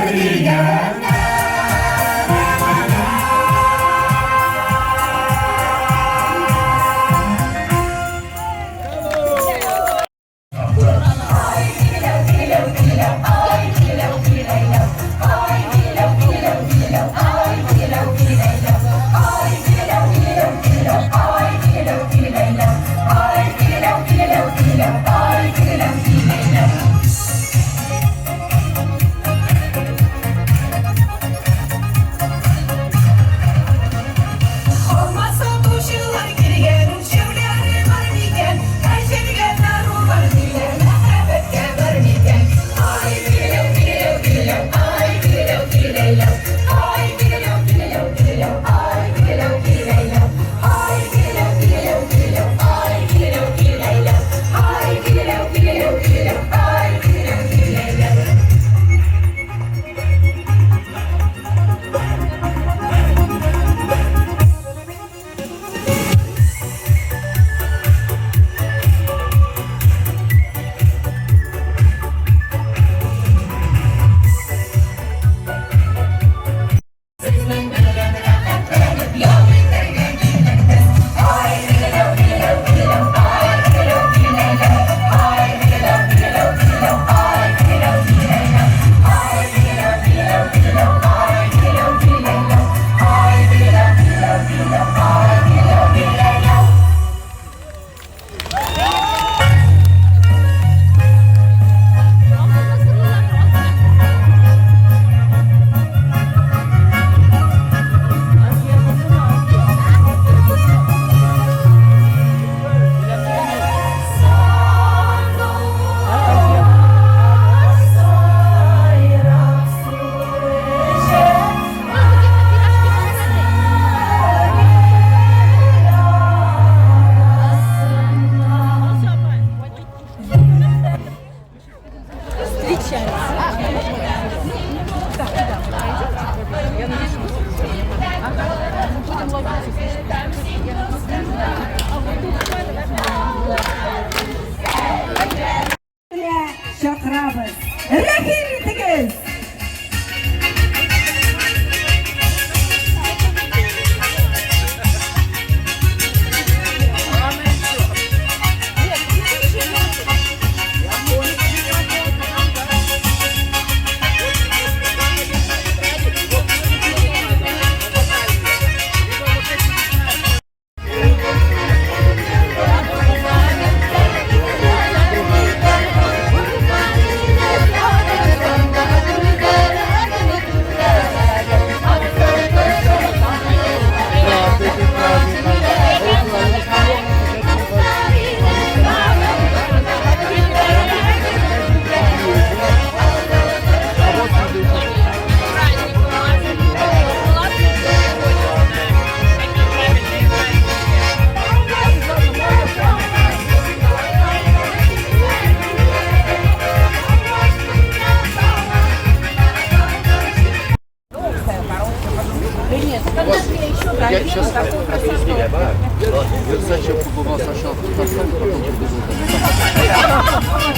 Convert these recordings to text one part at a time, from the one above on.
Дигәннәр. Алма сатучылар килгән, үлчәүләре бар микән? Һәр җиргә дару бар диләр, мәхәббәткә бар микән? Ай, тилеләү, тилеләү, тилеләү, ай, тилеләү, тилеләйләү. Ай, тилеләү, тилеләү, тилеләү, ай, тилеләү, тилеләйләү. Ай, тилеләү, тилеләү, тилеләү, ай, тилеләү, тилеләйләү. Ай, тилеләү, тилеләү, тилеләү, ай, тилеләү, тилеләйләү. Сезнең белән рәхәтләнеп ял итәргә килгәнбез. Ай, тилеләү, тилеләү, тилеләү, ай, тилеләү, тилеләйләү. Ай, тилеләү, тилеләү, тилеләү, ай, тилеләү, тилеләйләү. Ай, тилеләү, тилеләү, тилеләү, ай, тилеләү, тилеләйләү. Ай, тилеләү, тилеләү, тилеләү, ай, тилеләү, тилеләйләү. Чакырабыз. Рәхим итегез!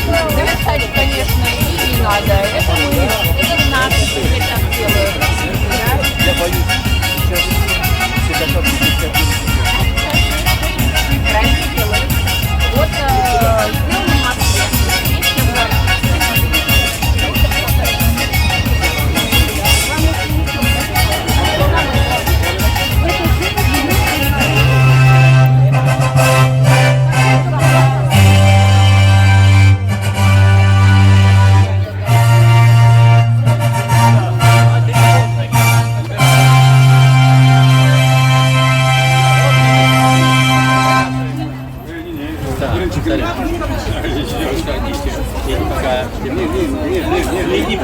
Завершать, конечно, и не надо. Это мы, это наши теперь так делают. Я боюсь, сейчас все Правильно делают. Вот сделано в Москве. Есть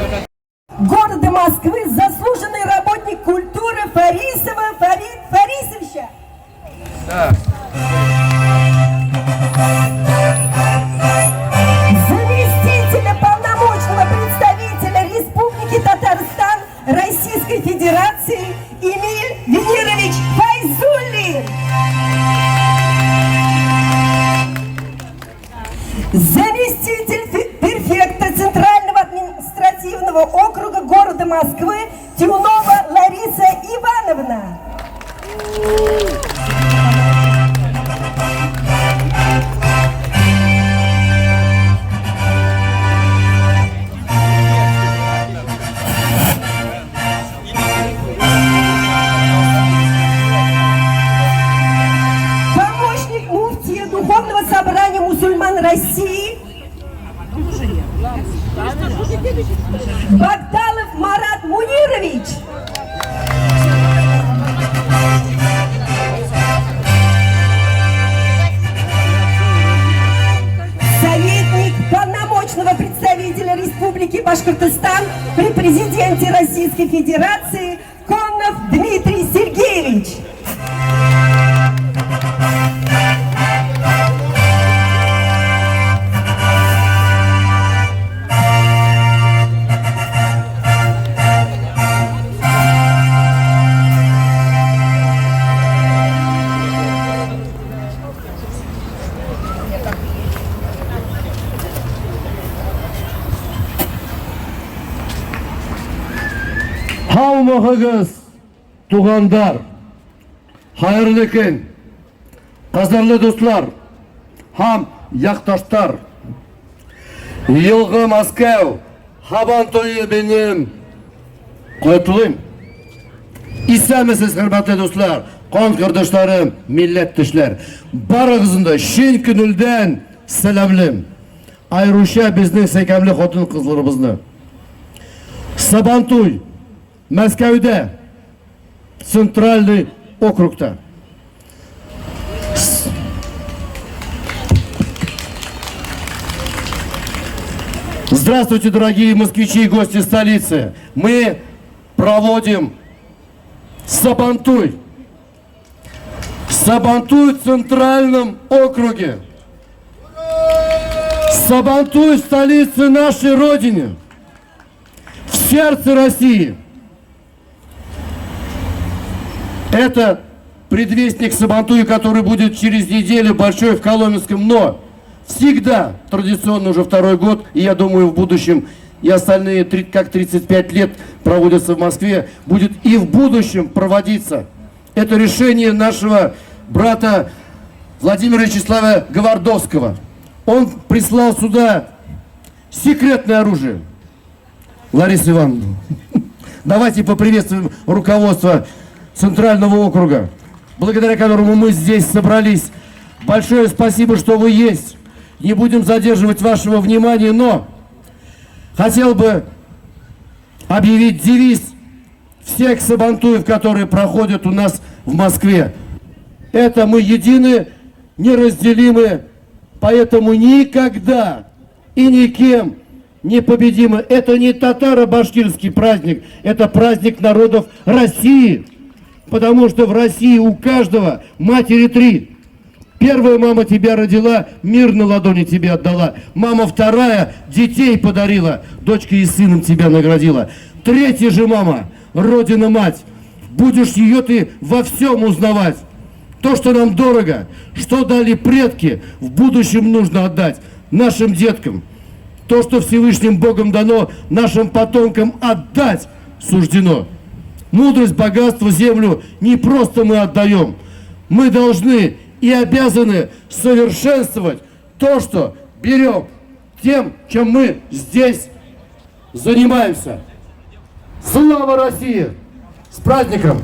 Города Москвы заслуженный работник культуры Фарисова Фарид Фарисовича. Заместителя полномочного представителя Республики Татарстан Российской Федерации Эмиль Венерович Файзуллин. Заместитель префекта Центрального административного округа города Москвы Тиунова Лариса Ивановна. Помощник муфтия Духовного собрания мусульман России Багдалов Марат Мунирович. Советник полномочного представителя Республики Башкортостан при президенте Российской Федерации Коннов Дмитрий Сергеевич. Һаумыһыгыз, тугандар! Хәерле көн! Кадерле дуслар һәм якташтар! Елгы Мәскәү Һабан туе минем котлыйм. Исәнмесез, хөрмәтле дуслар, кан кардәшләрем, милләттәшләр. Барыгызны да чын күңелдән сәламлим. Аеруча безнең сөйкемле хатын-кызларыбызны. Сабантуй Мәскәүдә, Центральный округта. Здравствуйте, дорогие москвичи и гости столицы. Мы проводим Сабантуй. Сабантуй в Центральном округе. Сабантуй в столице нашей Родины. В сердце России. Это предвестник Сабантуя, который будет через неделю большой в Коломенском, но всегда, традиционно уже второй год, и я думаю, в будущем и остальные, как 35 лет проводятся в Москве, будет и в будущем проводиться. Это решение нашего брата Владимира Вячеслава Говордовского. Он прислал сюда секретное оружие. Лариса Ивановна, давайте поприветствуем руководство Центрального округа, благодаря которому мы здесь собрались. Большое спасибо, что вы есть. Не будем задерживать вашего внимания, но хотел бы объявить девиз всех сабантуев, которые проходят у нас в Москве. Это мы едины, неразделимы, поэтому никогда и никем не победимы. Это не татаро-башкирский праздник, это праздник народов России. Потому что в России у каждого матери три. Первая мама тебя родила, мир на ладони тебе отдала. Мама вторая детей подарила, дочкой и сыном тебя наградила. Третья же мама, родина-мать, будешь ее ты во всем узнавать. То, что нам дорого, что дали предки, в будущем нужно отдать нашим деткам. То, что Всевышним Богом дано, нашим потомкам отдать суждено. Мудрость, богатство, землю не просто мы отдаем. Мы должны и обязаны совершенствовать то, что берем тем, чем мы здесь занимаемся. Слава России! С праздником!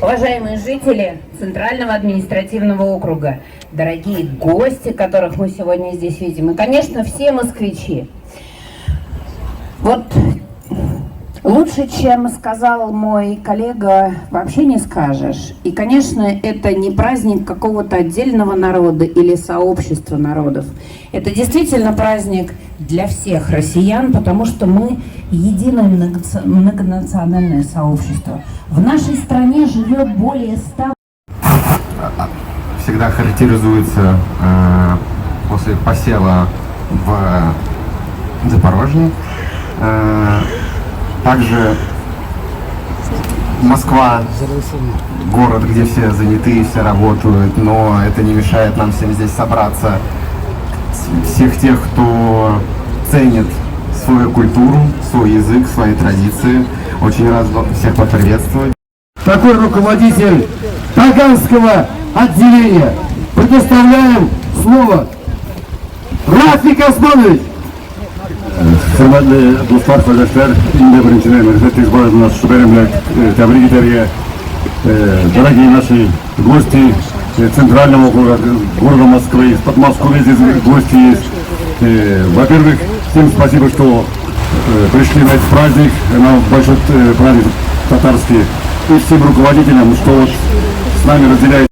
Уважаемые жители Центрального административного округа, дорогие гости, которых мы сегодня здесь видим, и, конечно, все москвичи. Вот лучше, чем сказал мой коллега, вообще не скажешь. И, конечно, это не праздник какого-то отдельного народа или сообщества народов. Это действительно праздник для всех россиян, потому что мы единое многонациональное сообщество. В нашей стране живет более 100 Всегда характеризуется после посева в Запорожье. Также Москва – город, где все заняты, все работают, но это не мешает нам всем здесь собраться. Всех тех, кто ценит свою культуру, свой язык, свои традиции. Очень рад всех поприветствовать. Такой руководитель Таганского отделения. Предоставляем слово Рафик Османович. Хөрмәтле дуслар, кардәшләр, инде беренчедән Рәфәт Тизбаевны шушы бәйрәм белән тәбрик итәргә. Дорогие наши гости Центрального округа, города Москвы, из Подмосковья здесь гости есть. Во-первых, всем спасибо, что пришли на этот праздник, на большой праздник татарский. И всем руководителям, что вот с нами разделяют.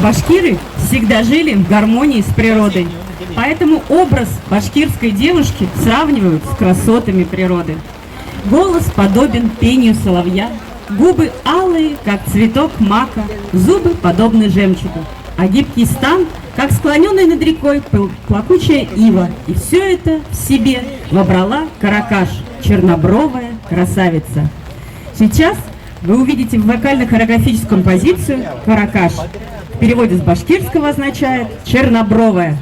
Башкиры всегда жили в гармонии с природой. Поэтому образ башкирской девушки сравнивают с красотами природы. Голос подобен пению соловья, губы алые, как цветок мака, зубы подобны жемчугу, а гибкий стан, как склоненный над рекой плакучая ива. И все это в себе вобрала Каракаш, чернобровая красавица. Сейчас вы увидите в вокально-хореографическую композицию «Каракаш». В переводе с башкирского означает «чернобровая».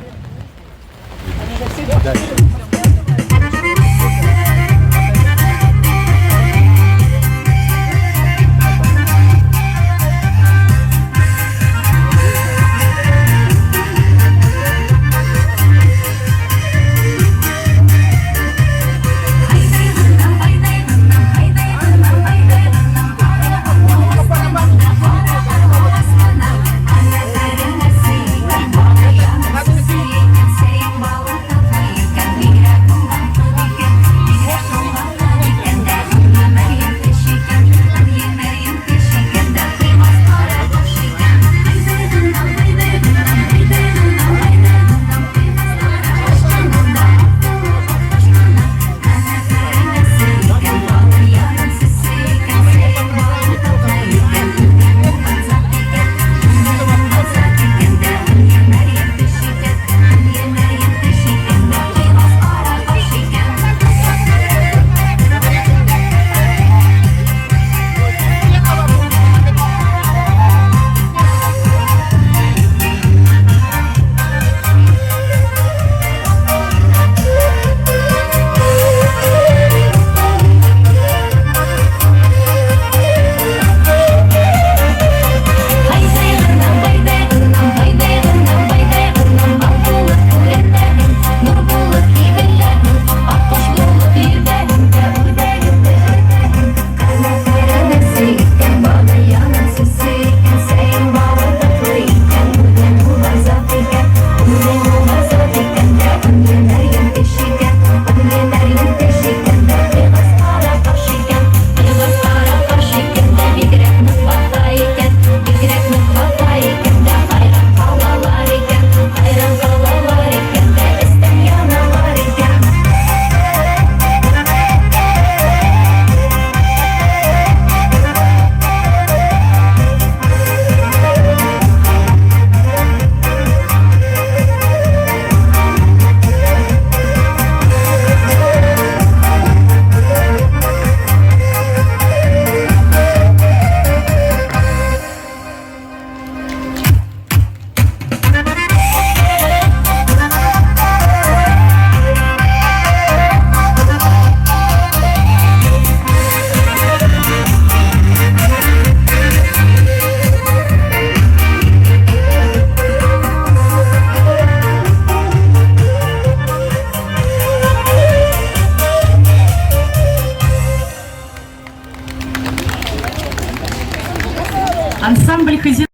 Ансамбль «Хазина».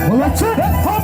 Молодцы! Хоп!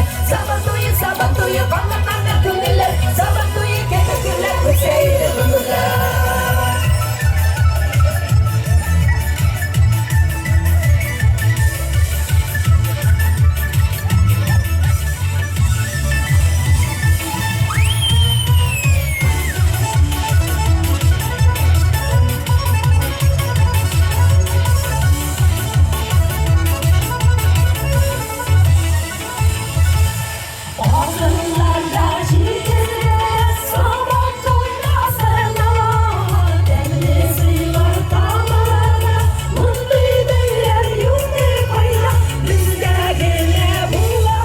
күңелләр. Сабан туе, сабан туе, канатлана күңелләр. Сабан туе кебек гөрләп үтсә иде гомерләр. Алтыннарда җитезләр Сабан туйдасына, тәмле сыйлар табына. Мондый бәйрәм юк беркайда, бездә генә була.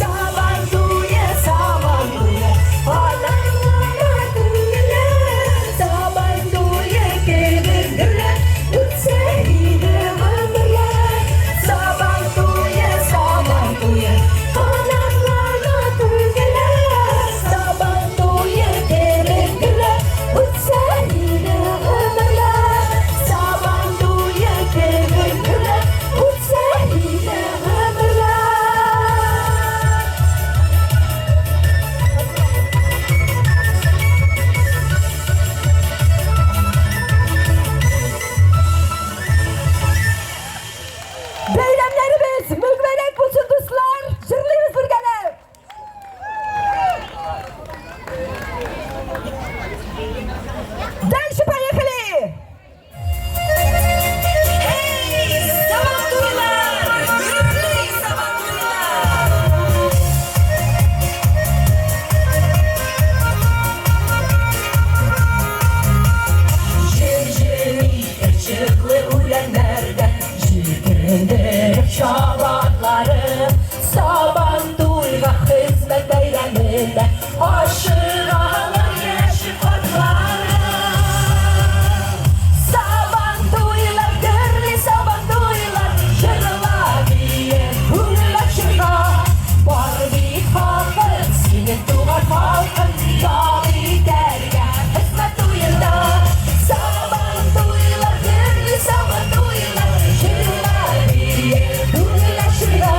Сабан туе, Сабан туе, канатлана күңелләр. Сабан туе кебек гөрләп үтсә иде гомерләр. Сабан туе, Сабан туе, канатлана күңелләр. Сабан туе кебек гөрләп үтсә иде гомерләр. Сабан туе кебек гөрләп үтсә иде гомерләр. Бәйрәмнәребез мөбарәк булсын, дуслар! Җырлыйбыз бергәләп! Дальше поехали! Эй, Сабантуйлар! Гөрләй Сабантуйлар! Җем-җем итеп чыклы үләннәрдә җилкендереп чабатларын. Сабан туйга хезмәт бәйрәмендә ашыгалар яшь картлары. Сабан туйлар, гөрли сабан туйлар, җырла биеп күңел ачырга. Бар бит хакың синең туган халкың, ял итәргә хезмәт туенда. Сабан туйлар, гөрли сабан туйлар, җырла биеп күңел ачырга.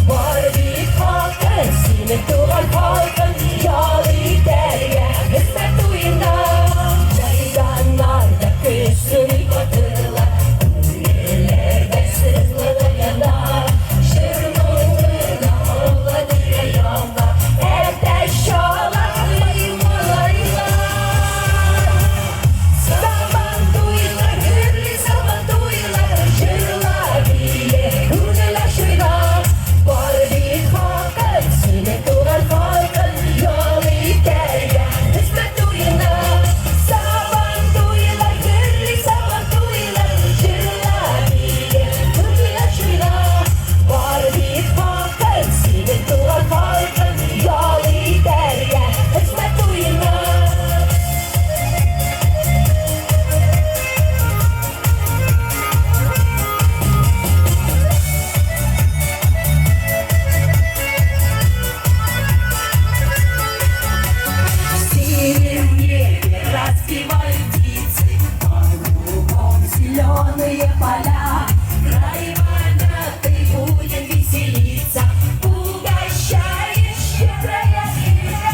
Бар бит хакың синең туган халкың, ял итәргә хезмәт туенда. Мәйданнарда көчле батырлар, күңелләрдә сызланып яна. Җыр-моңына алла яңа, әтәч чалалай малайлар. Сабан туйлар, гөрли сабан туйлар, җырла биеп күңел ачырга. Бар бит хакың синең туган халкың, ял итәргә хезмәт туена. Сабан туйлар, гөрли сабан туйлар, җырла биеп күңел ачырга. Бар бит хакың синең туган халкың, ял итәргә хезмәт туена. В синем небе распевают птицы, а кругом зеленые поля. Край богатый будет веселиться, угощает щедрая земля.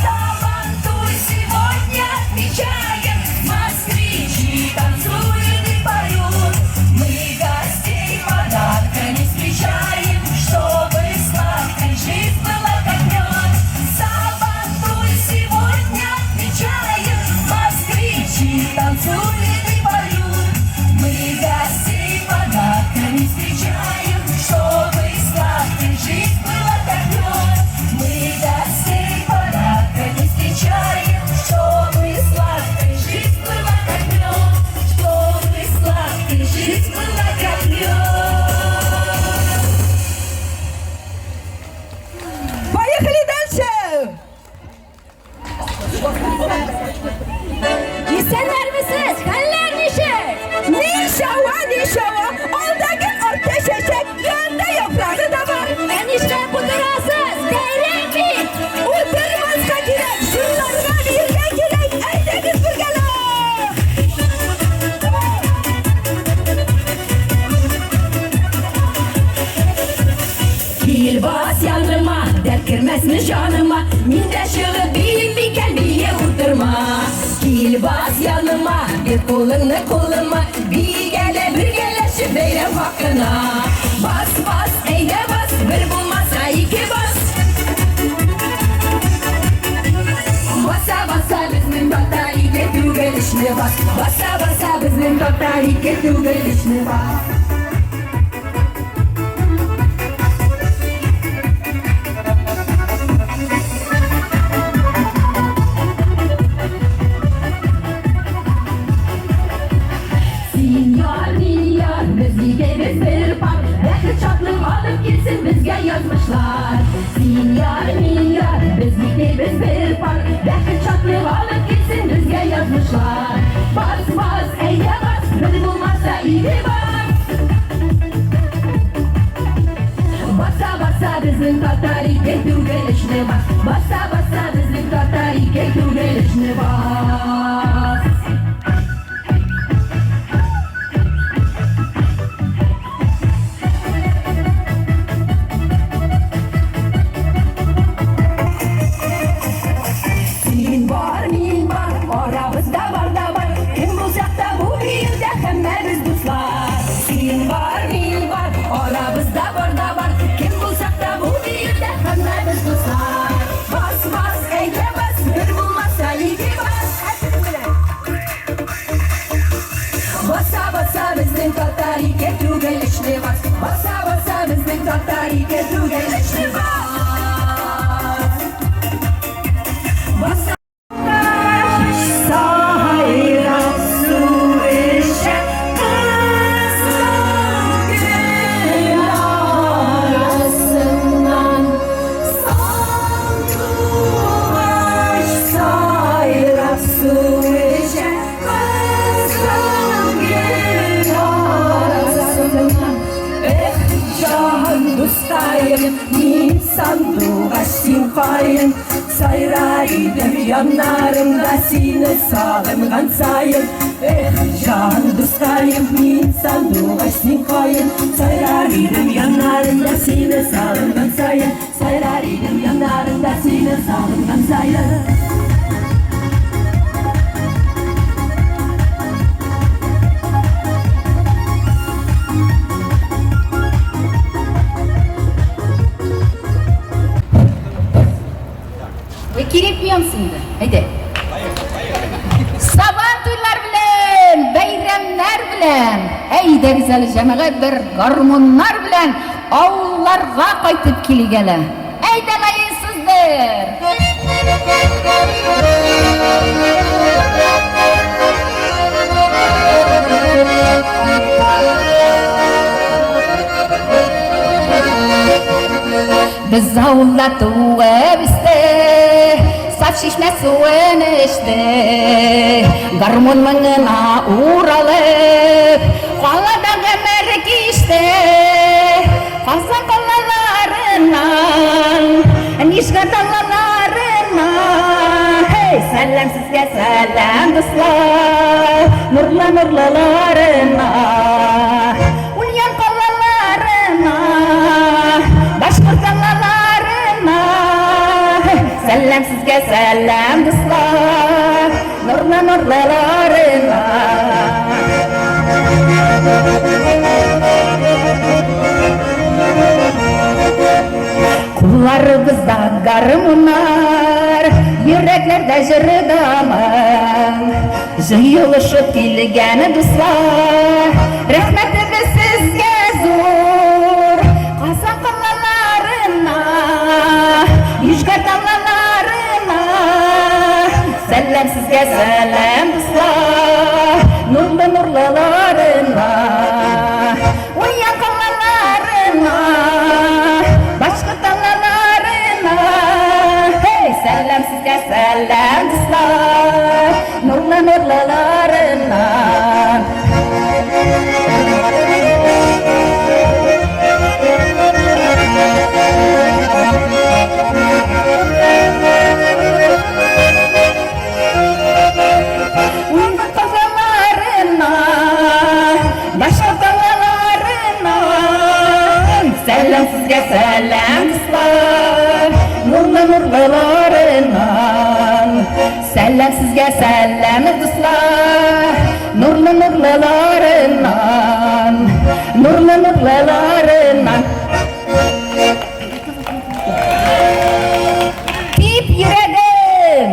Сабантуй сегодня отмечаем, москвичи танцуют и поют. Мы гостей подарками встречаем, чтобы сладкой жизнь была как мед. Сабантуй сегодня отмечаем, москвичи танцуют и поют. Мы гостей подарками встречаем, чтобы сладкой жизнь была как мед. Мы гостей подарками встречаем, чтобы сладкой жизнь была как мед. Чтобы сладкой жизнь была как мед. Поехали дальше! Исәннәрмесез, хәлләр ничек? Ничава, ничава, алда гөл, артта чәчәк, янда яфрагы да бар. Ә нишләп утырасыз? Бәйрәм бит! Утырмаска кирәк, җырларга, биергә кирәк. Әйдәгез бергәләп! бас яныма, дәрт кермәсме җаныма, мин дә чыгып биим микән, бие утырма. Кил бас яныма, бир кулыңны кулыма, биик әле бергәләшеп бәйрәм хакына. Бас, бас, әйдә бас, бер булмаса ике бас. Баса, баса, безнең татар ике түгел, өчне бас. Баса, баса, безнең татар ике түгел, өчне бас. Син яр, мин яр, без икебез бер пар, Бәхет, шатлык алып килсен безгә язмышлар. Син яр, мин яр, без икебез бер пар, Бәхет, шатлык алып килсен безгә язмышлар. Бас, бас, әйдә бас, бер булмаса ике бас. Баса, баса, безнең татар ике түгел, өчне бас. Баса, баса, безнең татар ике түгел, өчне бас. Син бар, мин бар, арабызда бар да бар, Кем булсак та бу биюдә һәммәбез дуслар. Син бар, мин бар, арабызда бар да бар, Кем булсак та бу биюдә һәммәбез дуслар. Бас, бас, әйдә бас, бер булмаса ике бас. Баса, баса, безнең татар ике түгел, өчне бас. Баса, баса, безнең татар ике түгел, өчне бас. Баса. Сайрап су эчә кызыл гөл арасыннан. Сандугач сайрап су эчә кызыл гөл арасыннан. Эх, җан дускаем, мин сандугач, син каен. Сайрар идем яннарымда сине сагынган саен. Эх, җан дускаем, мин сандугач, син каен. Сайрар идем яннарымда сине сагынган саен. Сайрар идем яннарымда сине сагынган саен. Вы кирәкми ансы инде. Әйдә. Сабан туйлар белән, бәйрәмнәр белән, әйдәгез әле җәмәгать бер гармуннар белән авылларга кайтып килик әле. Әйдә, лаексыздыр. Без авылда туып үстек, саф чишмә суын эчтек. Гармун моңына уралып, калада гомер кичтек. Казан калаларыннан, Нижгар далаларыннан. Һей, сәлам сезгә, сәлам, дуслар, нурлы нурлыларына. Ульян калаларына, башкорт далаларына. Сәлам сезгә, сәлам, дуслар, нурлы нурлыларына. Кулларыбызда гармуннар, йөрәкләрдә җыр дамын. Җыелышып килгән дуслар, рәхмәтебез сезгә зур. Казан калаларына, Нижгар далаларына. Сәлам сезгә, сәлам, дуслар, нурлы нурлыларына. Ульян калаларына, башкорт далаларына. Һей, сәлам сезгә, сәлам, дуслар, нурлы нурлыларына. Ульян калаларына, башкорт далаларына. Сәлам сезгә, сәлам, дуслар, Нурлы нурлыларыннан. Сәлам сезгә, сәлам, дуслар, Нурлы нурлыларыннан. Нурлы нурлыларыннан. Тип йөрәгем!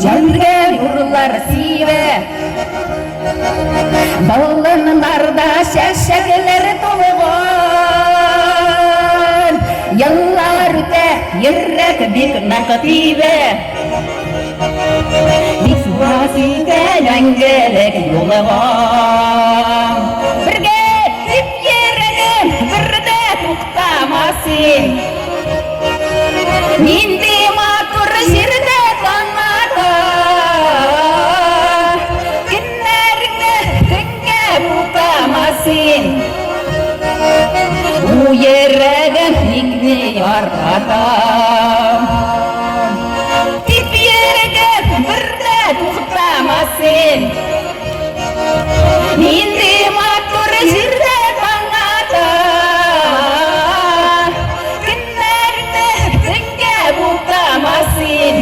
Җиргә нурлар сибә. Болыннарда чәчәкләр тулган. Еллар үтә, йөрәк бик нык тибә. Бик бас итә мәңгелек юлга. Бергә дип йөрәгем, бер дә туктама син. Нинди матур җирдә таң ата. Көннәреңне төнгә бутама син. Бу йөрәгем бик ни ярата. Тип йөрәгем бер дә туктама син. Нинди матур җирдә таң ата. Көннәрне төнгә бутама син.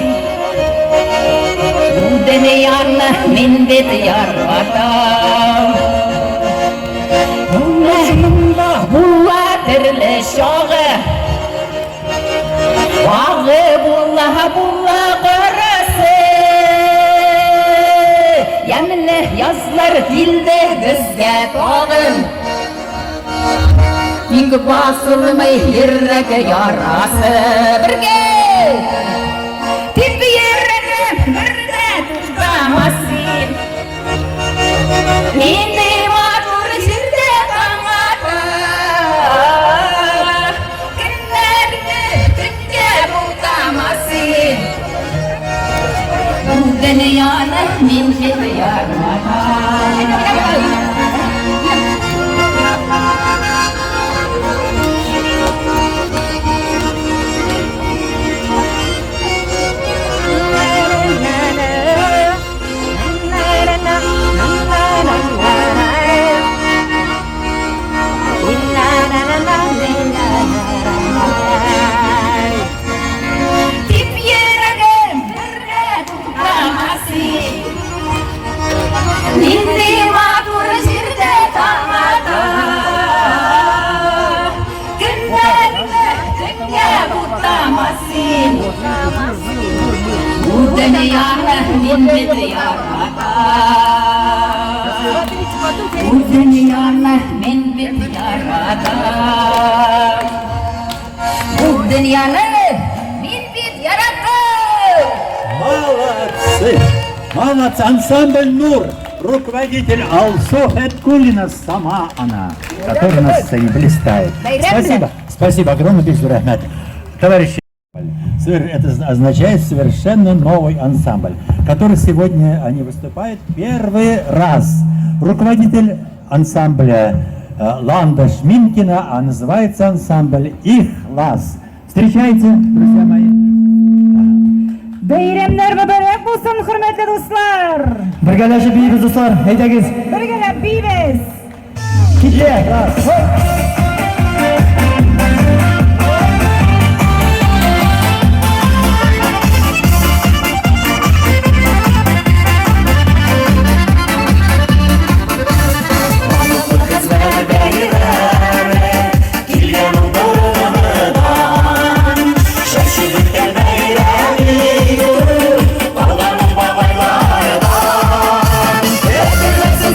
Бу дөньяны мин бит яратам. Була төрле чагы. Агы була, була карасы. Ямьле язлар килде безгә тагын. Тик басылмый йөрәк ярасы. Бергә! Тип йөрәгем бер дә туктамас син. Нинди матур җирдә таң ата. Көннәрне төнгә бутама син. Бу дөньяны мин бит яратам. Тип йөрәгем бер дә туктама син. Нинди матур җирдә таң ата. Көннәрне төнгә бутама син. Бу дөньяны мин бит яратам. Бу дөньяны мин бит яратам. Бу дөньяны мин бит яраттым. Молодцы! Молодцы! Ансамбль «Нур». Руководитель Алсу Феткулина, сама она, которая на сцене блистает. Спасибо. Спасибо огромное, бик зур рәхмәт. Товарищи, это означает совершенно новый ансамбль, который сегодня они выступают первый раз. Руководитель ансамбля Ланда Шминкина, а называется ансамбль «Ихлас». Встречайте, друзья мои. Бәйрәмнәр мөбарәк булсын, хөрмәтле дуслар! Бергәләшеп биибез, дуслар. Әйдәгез. Бергәләп биибез! Киттек.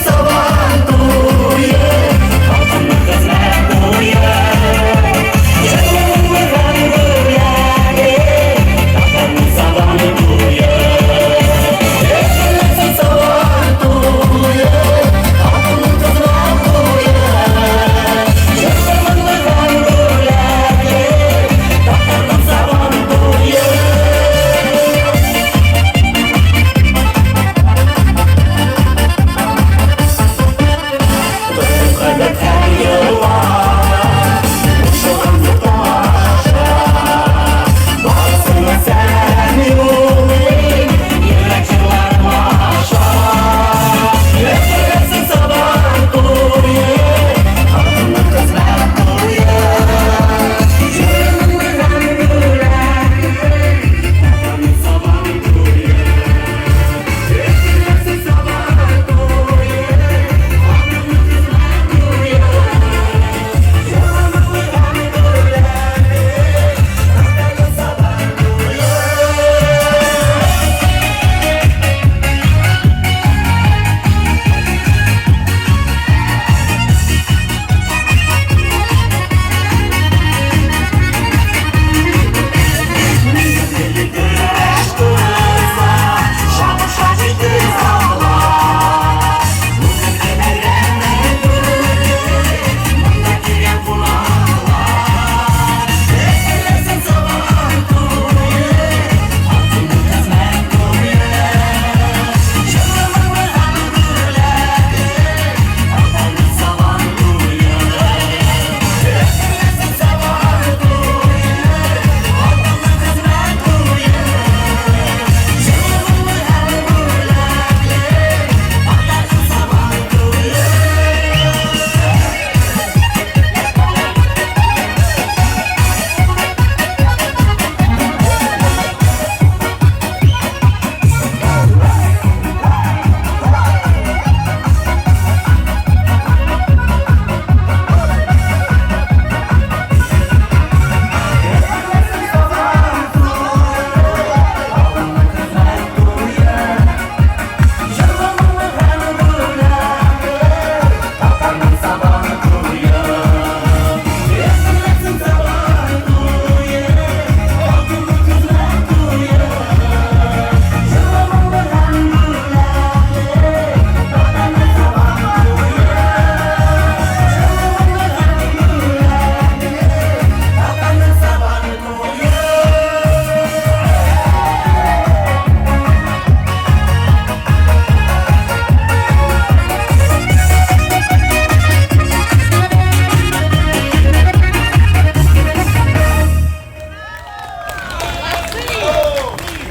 Сабан туе, халкымның хезмәт.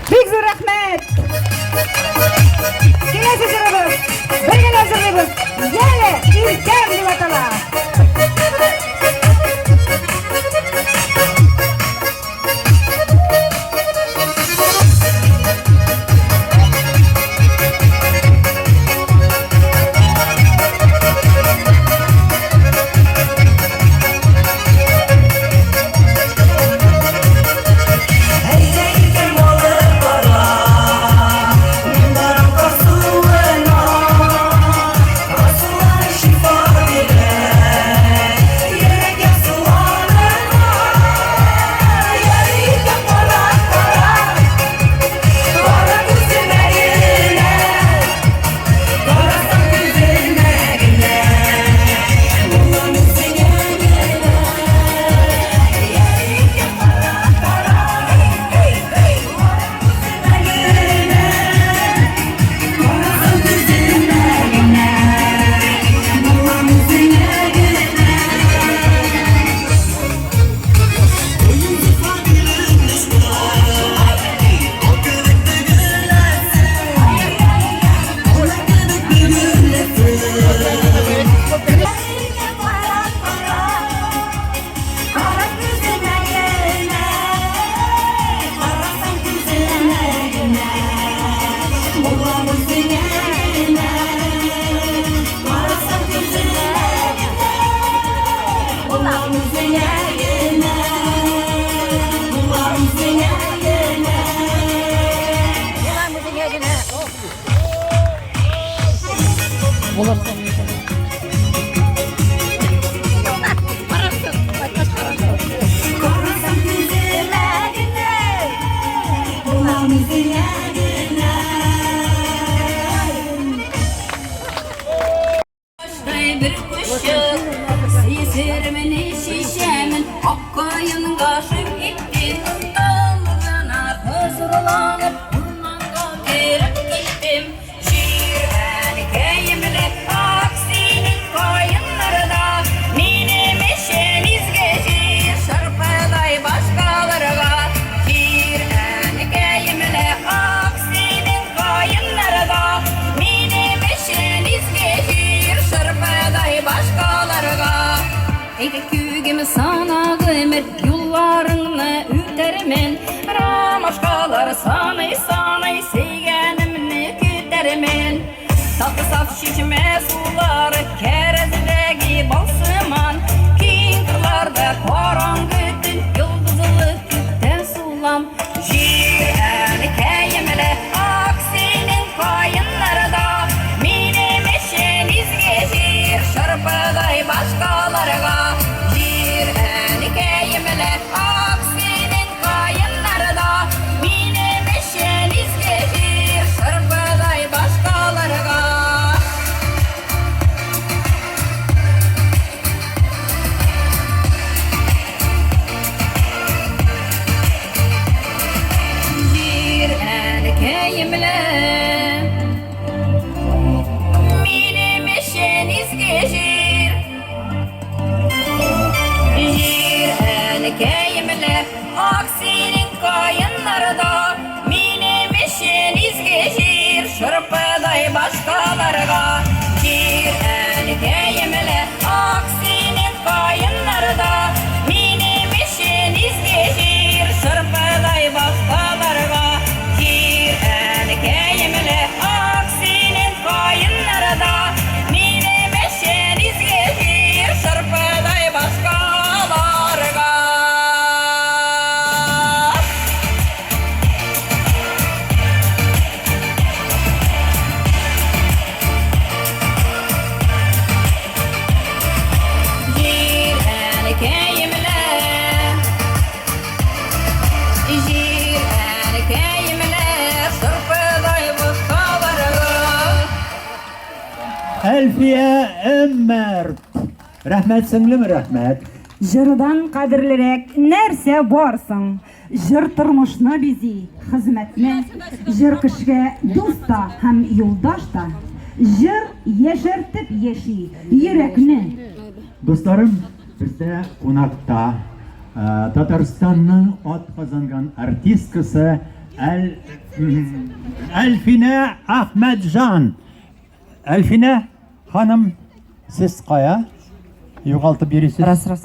Бик зур рәхмәт! Киләсе җырыбыз бергәләп җырлыйбыз. Яле, иркәм дип атала. Әлфия Өммәрт. Рәхмәт, сеңлем, рәхмәт. Җырдан кадерлерәк нәрсә бар соң? Җыр тормышны бизи, хезмәтне. Җыр кешегә дус та һәм юлдаш та. Җыр яшәртеп яши йөрәкне. Дусларым, бездә кунакта Татарстанның атказанган артисткасы Әл Әлфинә Әхмәтҗан. Әлфинә ханым, сез кая? Югалтып йөрисез. Рас, рас.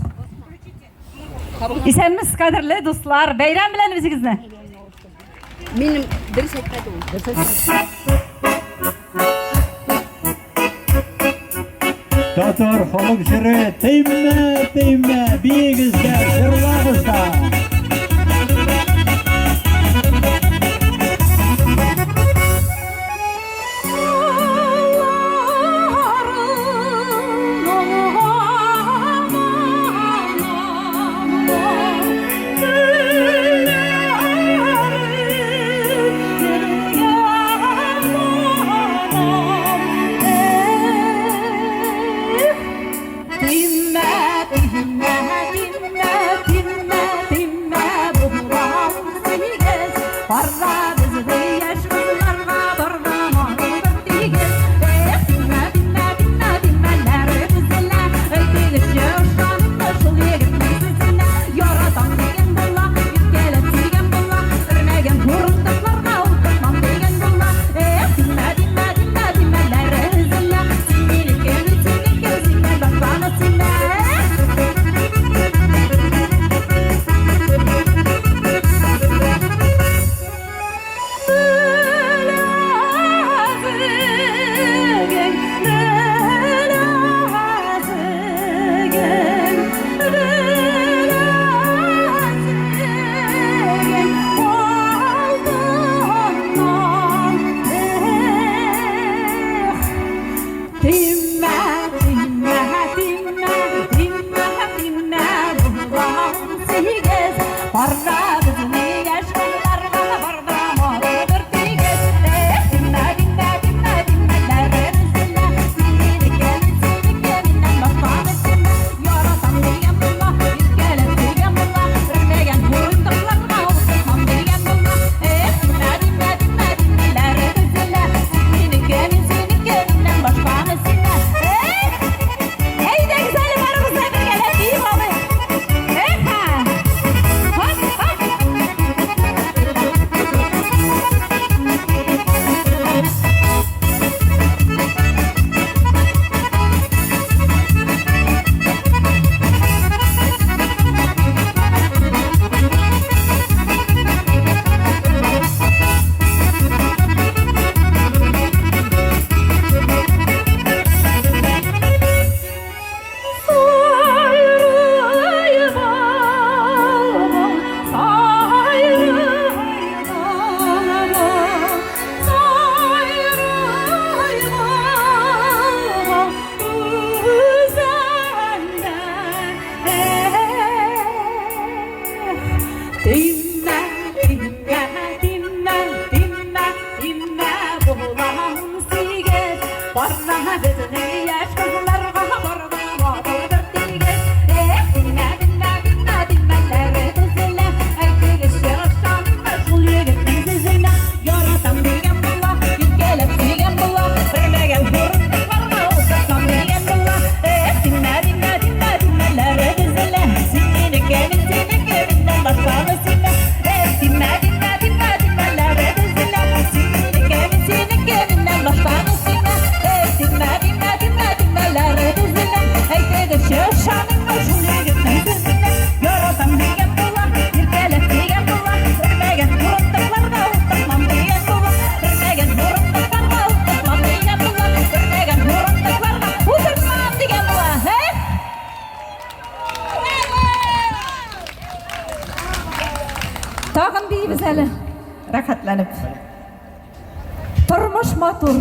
Исәнмесез, кадерле дуслар. Бәйрәм белән үзегезне. Минем дөрес әйтмәде ул. Татар халык җыры Тимә, тимә, биегез дә, җырлагыз да. Әйдәгез әле барыбыз да бергәләп биеп алыйк. Эха! Хоп, хоп! Тагын биибез әле, рәхәтләнеп. Тормыш матур.